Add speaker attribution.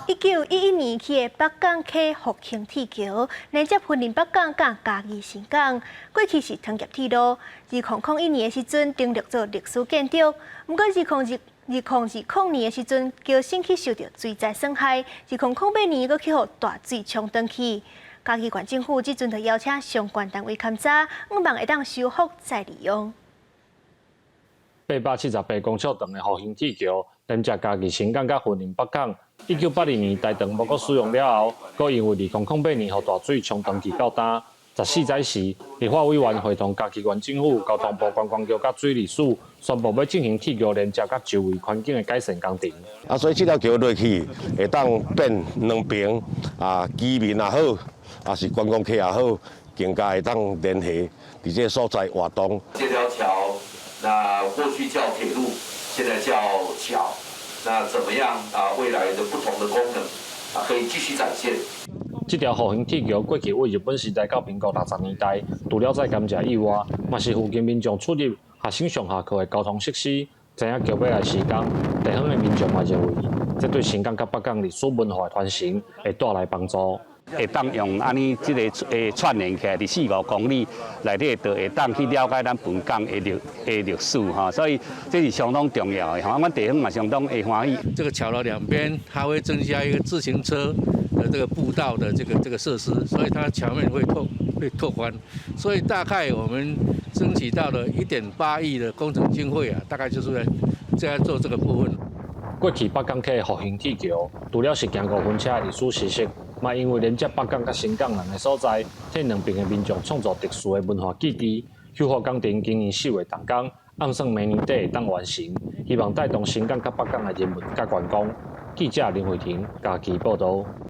Speaker 1: 1911年起的北港溪復興鐵橋，連接雲林北港佮嘉義新港。過去是糖業鐵路，2001年的時陣登錄做歷史建築。毋過2020年的時陣，橋身去受著水災損害，2008年閣去予大水沖斷去。嘉義縣政府這陣就邀請相關單位勘查，向望會當修復再利用。
Speaker 2: 878公尺長的復興鐵橋，連接嘉義新港佮雲林北港。1982年台糖無閣使用了後，閣因為2008年予大水沖斷去到今。14載時，立法委員會同嘉義縣政府、交通部觀光局佮水利署宣布欲進行鐵橋連接佮周圍環境的改善工程。
Speaker 3: 啊，所以這條橋落去會當變兩邊啊，居民也好，抑是觀光客也好，更加會當聯繫佇這個所在活動。
Speaker 4: 這條橋，那過去叫鐵路，現在叫橋，那怎麼樣啊？未來的不同的功能啊，可以繼續展現。
Speaker 2: 這條復興鐵橋過去對日本時代到民國60年代，除了載甘蔗以外，嘛是附近民眾出入學生上下課的交通設施。知影橋欲來施工，地方的民眾嘛認為，這對新港佮北港歷史文化傳承會帶來幫助。
Speaker 5: 會當用按呢這个串連起來，佇4、5公里內底，就會當去了解咱本港的歷史吼，所以這是相當重要的吼。阮地方嘛相當會歡喜。
Speaker 6: 這個橋的兩邊，它會增加一個自行車的這個步道的這個設施，所以它橋面會拓寬，所以大概我們爭取到了1.8億的工程經費啊，大概就是在做這個部分。
Speaker 2: 過去北港溪復興鐵橋，除了是行5分車的歷史史實，嘛因為連接北港佮新港兩個所在，替兩邊的民眾創造特殊的文化記憶。修復工程今年4月動工，按算明年底會當完成，希望帶動新港佮北港的人文佮觀光。記者林慧婷嘉義報導。